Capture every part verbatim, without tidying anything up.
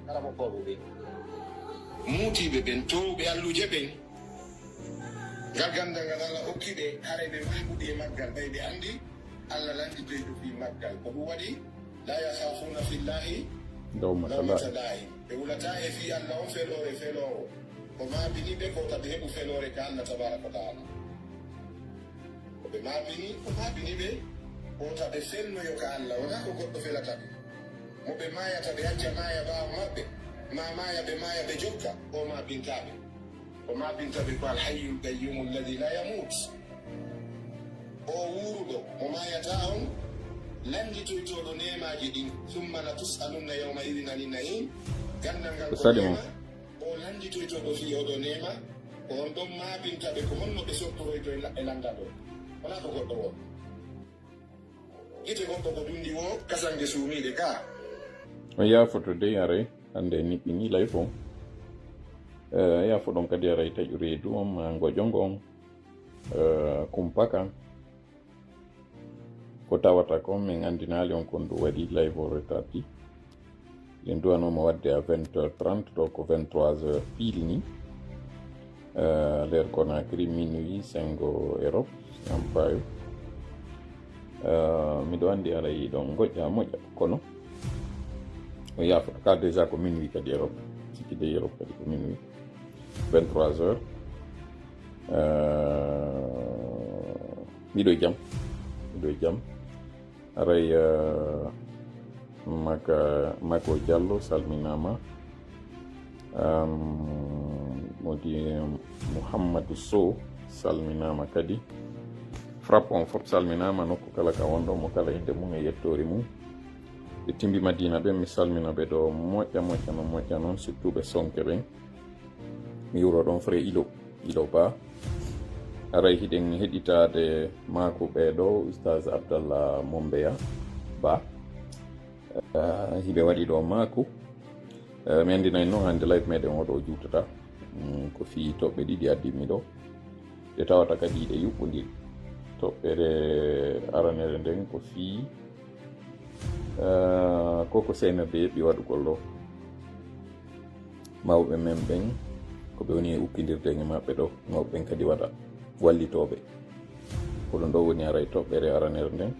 Kala ko koɓe ɓe muutiiɓe ɓen, toowɓe alluuje ɓen, ngal ganndal ngal Allah okki ɓe, haray ɓe mahmude e maggal, ɓay ɓe anndi Allah lannditoyto fii maggal. Ko ɗum waɗi, laa yakhaafuuna fillaahi lawmata laa'im. Ɓe hulataa e fii Allah on feloore feloowo. Ko maabini ɓe ko wota ɓe heɓu feloore ka Allah tabaaraka wa ta'aala. Ko ɓe maabini, ko maabini ɓe, ko wota ɓe felnoyo ka Allah, wonaa ko goɗɗo felata ɓe. Mo ɓe maayata, ɓe acca maaya ɓaawo maɓɓe, maa maaya ɓe maaya ɓe jokka, o maabintaa ɓe. O maabinta ɓe ko Al Hayyul Qayyumu Alladhi laa yamuut. O wuuruɗo, mo maayataa on, lannditoytooɗo neemaaji ɗin. Summa la tus'alunna yawma idhin anin na'im. Ganndal ngal ko neema, o lannditoytooɗo fii oo ɗoo neema, ko on ɗon maabinta ɓe ko honno ɓe sottoroyto e la-, e lannda ɗoo. Wonaa ko goɗɗo woo. Gite goɗɗo ko dunndi woo, kasange suumiiɗe gaa. On yaafoto dey aray, hannde en niɓɓinii live on. Eh, yaafoɗon kadi aray taƴu reedu on, maa ngoƴo ngon, eh, kumpa kan. Ko tawata kon, min anndinaali on kon ɗum waɗi live o retardi. Min duwanoo mo waɗde à vingt heures trente, ɗo ko vingt-trois heures pile ni. Eh, l'heure Conakry, minuit, sengo Europe, si mi yaafaay. Eh, miɗo anndi aray ɗon ngoƴƴa moƴƴa, kono o yaafoto ka déjà ko minuit kadi Europe. Sikki de Europe kadi ko minuit. Vingt-trois heures. Eh, miɗo e jam. Miɗo e jam. Aray, eh, Maka, Mako Diallo, salminaama. Am, modi Mouhamadou Sow, salminaama kadi. Frappe on fof salminaama, nokku kala ka wonɗo, mo kala innde mum e yettoore mum. Ɓe timbi Madina ɓe, mi salmina ɓe ɗo moƴƴa, moƴƴa noon, moƴƴa noon, surtout ɓe Sonke ɓen. Mi wuro ɗon frère Ilo, Ilo Ba. Aray hiɗen heɗitaade maaku ɓee ɗo, Oustaz Abdallah Mombeya Ba. Eh, hiɓe waɗi ɗo maaku. Eh, mi anndinay noon hannde live meɗen o ɗo juutata. Mm, ko fii toɓɓe ɗiɗi addi mi ɗo. Ɗe tawata kadi ɗe yuɓɓondiri. Toɓɓere aranere nden ko fii, eh, ko ko C N R D eɓɓi waɗugol ɗo. Mawɓe men ɓen, ko ɓe woni e ukkindirde e maɓɓe ɗo, mawɓe ɓen kadi waɗa wallitooɓe. Ko ɗum ɗo woni aray toɓɓere aranere nden.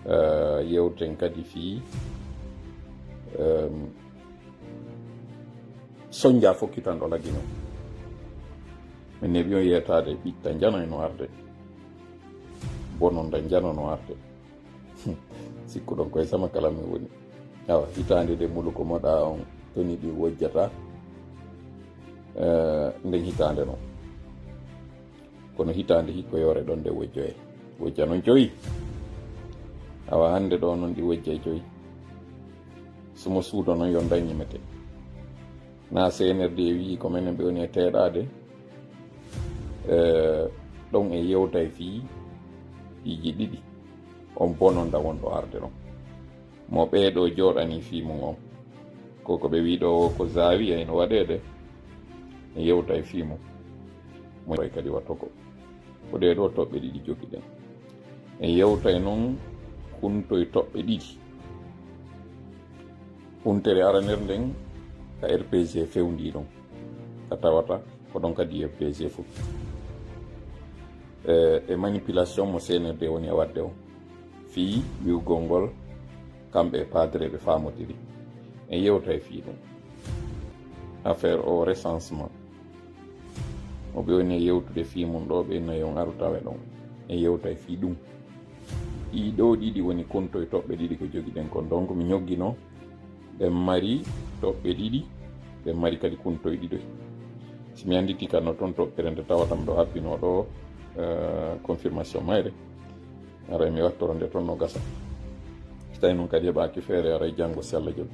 Eh, yewten kadi fii, em, sonja fokkitanɗo lagino. Min neɓi on yeetaade ɓitta njano e no arde. Bononda njano no arde. Sikkuɗon koye sama kala mi woni. Awa, hitaande nde muluko moɗa on toni ɗi wojjata, eh, nden hitaande non. Kono hitaande hikkoyoore ɗon nde wojjoye. Wojja non joyi. Awa, hannde ɗo non ɗi wojjay joyi. Sumo suudo non yo ndañ ñimete. Na C N R D wi'i ko menen ɓe woni e teeɗaade, eh, ɗon e yewtay fii piiji ɗiɗi. On bononda wonɗo arde ɗon. Mo ɓee ɗo jooɗanii fii mum on. Ko ko ɓe wi'i ɗo o ko zaawiya ino waɗeede, en yewtay fii mum. Mo kadi wato ko. Ko ɗee ɗo toɓɓe ɗiɗi jogiɗen. En yewtay non kuntoy toɓɓe ɗiɗi. Huntere aranere nden ka R P G fewndii ɗon. Ka tawata ko ɗon kadi R P G fuɗɗi. E, e manipulation mo C N R D woni e waɗde on. Fii wi'ugol ngol, kamɓe e padre ɓe faamodiri. En yewtay fii ɗum. Affaire o recensement. Mo ɓe woni e yewtude fii mum ɗo, ɓe nayi on aru tawe ɗon. En yewtay fii ɗum. Ɗii ɗo ɗiɗi woni kuntoy toɓɓe ɗiɗi ko jogiɗen kon. Donc, mi ñoggino, ɓe mari toɓɓe ɗiɗi, ɓe mari kadi kuntoy ɗiɗoy. Si mi annditi kano toon toɓɓere nde tawata mi ɗo habbinoo ɗo, eh, confirmation mayre, aray mi wattoro nde toon no gasa. Si tawi noon kadi heɓaaki feere, aray janngo si Allah jaɓi.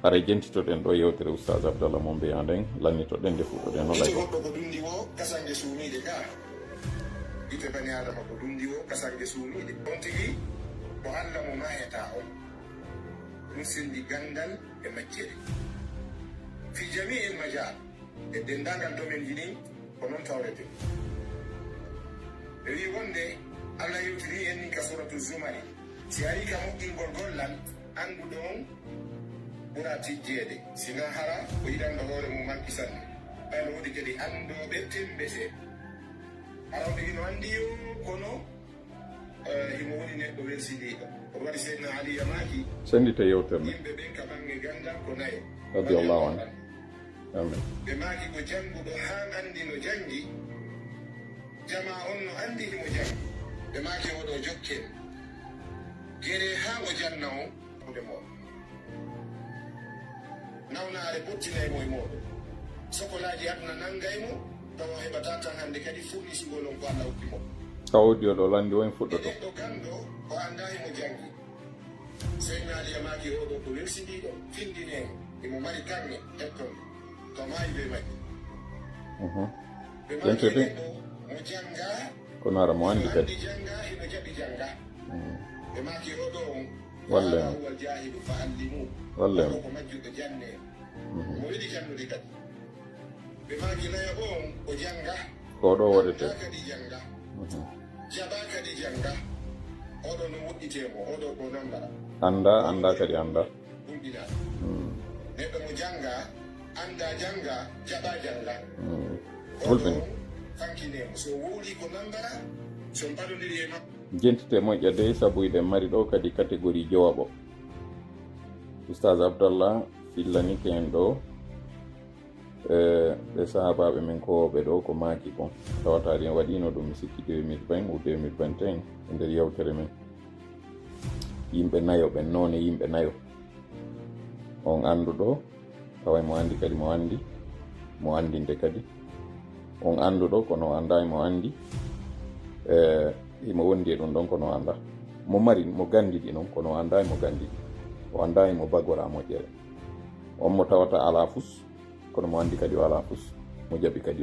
Haray jentitoɗen ɗo yewtere Oustaz Abdallah Mombeya nden, lannitoɗen nde fuɗɗoɗen no live o. Gite goɗɗo ko dunndi wo kasange suumiiɗe ga. Gite bani Aadama ko dunndi wo kasange suumiiɗe. On tigi ko Allah mo maayataa on. Ɗum senndi ganndal e majjere. Fi jami'il majal, e denndaangal domaine ji ɗin, ko noon tawrete. Ɓe wi'i wonde Allah yewtini en nin ka Suratu Zumari. Si arii ka moƴƴingol gollal, annduɗo on Ɓura tijjeede, sinaa hara ko yiɗanɗo hoore mum manki sanne. Ɓay no woodi kadi anndooɓe tembe seeɗa. Hara on ɓe hino anndi yo, kono, eh, himo woni neɗɗo welsindiiɗo. Ko waɗi Seydina Ali yamaaki. Senndita yewtere nde. Yimɓe ɓen ka baŋŋe ganndal ko nayo. Radiyallahu anhu. Amin. Ɓe maaki ko jannguɗo haa anndi no janngi. Jamaa on no anndi himo janngi. Ɓe maaki oɗo jokken gere haa o janna on. Kuuɗe mooɗon. Nawnaare pottinay mo e mooɗon. Sokolaaji aduna nanngay mo, tawa o heɓataa tan hannde kadi furnisugol on ko Allah okki mo. Ka audio ɗo lanndi o en fuɗɗoto. E neɗɗo ganndo, o anndaa himo janngi. Sey naali e maaki oɗo ko welsindiiɗo, findinee mo. Himo mari kaŋŋe, hetton. Ko maayi be majji. Mhm. Ɓe maaki neɗɗo mo janngaa, kono hara mo anndi kadi. Anndi janngaa, hino jaɓi janngaa. Mm. Ɓe maaki oɗo on, walle mo. Huwal jaahilu fa allimu. Walle mo. Oɗo ko majjuɗo, jannee. Mhm. Mo yiɗi jannude kadi. Ɓe maaki nayo on, o janngaa. Ko ɗo waɗete. Anndaa kadi janngaa. Mhm. Jaɓaa kadi janngaa. Oɗo no woɗɗitee mo, oɗo ko nambara. Anndaa, anndaa kadi anndaa. Hulɓinaa. Mm. Neɗɗo mo janngaa, anndaa janngaa, jaɓaa janngaa. Mm. Hulɓinii. Oɗo fankinee mo. So wowlii ko nambara, so mbaɗondiri e makko. Jentite moƴƴa dey, sabu hiɗen mari ɗo kadi catégorie jowaɓo. Oustaz Abdallah fillanike en ɗo, e, ɓe sahaabaaɓe men kowooɓe ɗo ko maaki kon. Tawata ɗin waɗiino ɗum, mi sikki deux mille vingt ou deux mille vingt et un, e nder yewtere men. Yimɓe nayo ɓen, noone yimɓe nayo. On annduɗo, tawa mo anndi kadi, mo anndi, mo anndinde kadi. On annduɗo, kono o anndaa mo anndi. E, himo wondi e ɗum ɗon, kono o anndaa. Mo mari, mo ganndidi non, kono o anndaa mo ganndidi. O anndaa mo bagora moƴƴere. On mo tawata alaa fus, kono mo anndi kadi o alaa fus. Mo jaɓi kadi o